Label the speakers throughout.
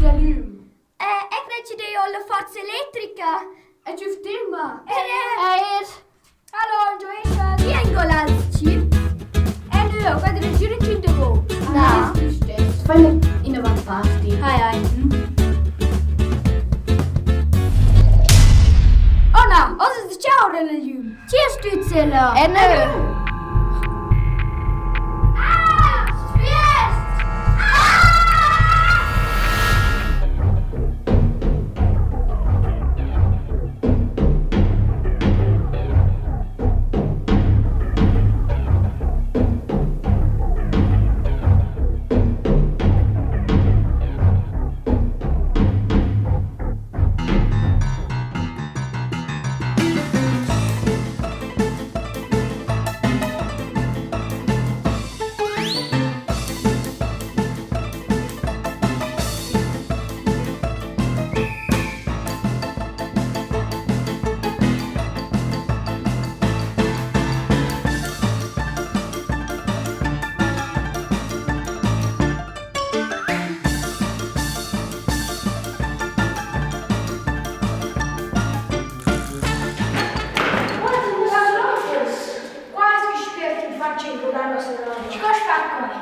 Speaker 1: la lüm.
Speaker 2: Eh, eu crei chi dei ho la forza electrica.
Speaker 1: E tschüf tema.
Speaker 2: Eir.
Speaker 1: Hallo, Joescha.
Speaker 2: Chi engola al tschip?
Speaker 1: Eh, nö, guarda, il giro in davo.
Speaker 2: Na.
Speaker 1: Fai in avant party.
Speaker 2: Hai, hai.
Speaker 1: Oh na, oz es ciao la lüm.
Speaker 2: Chi es stüzzela?
Speaker 1: Eh, nö.
Speaker 2: Ah! Spiest!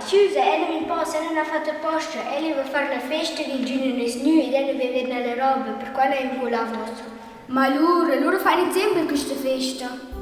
Speaker 2: Scusa, ella mi posa, ella n'ha fatto apposta. Ella va far la festa che il giugno non es gnü ed ella veva nella roba, perquai l'ha ingolà vossa.
Speaker 1: Ma lura, lura fain insembel quista festa.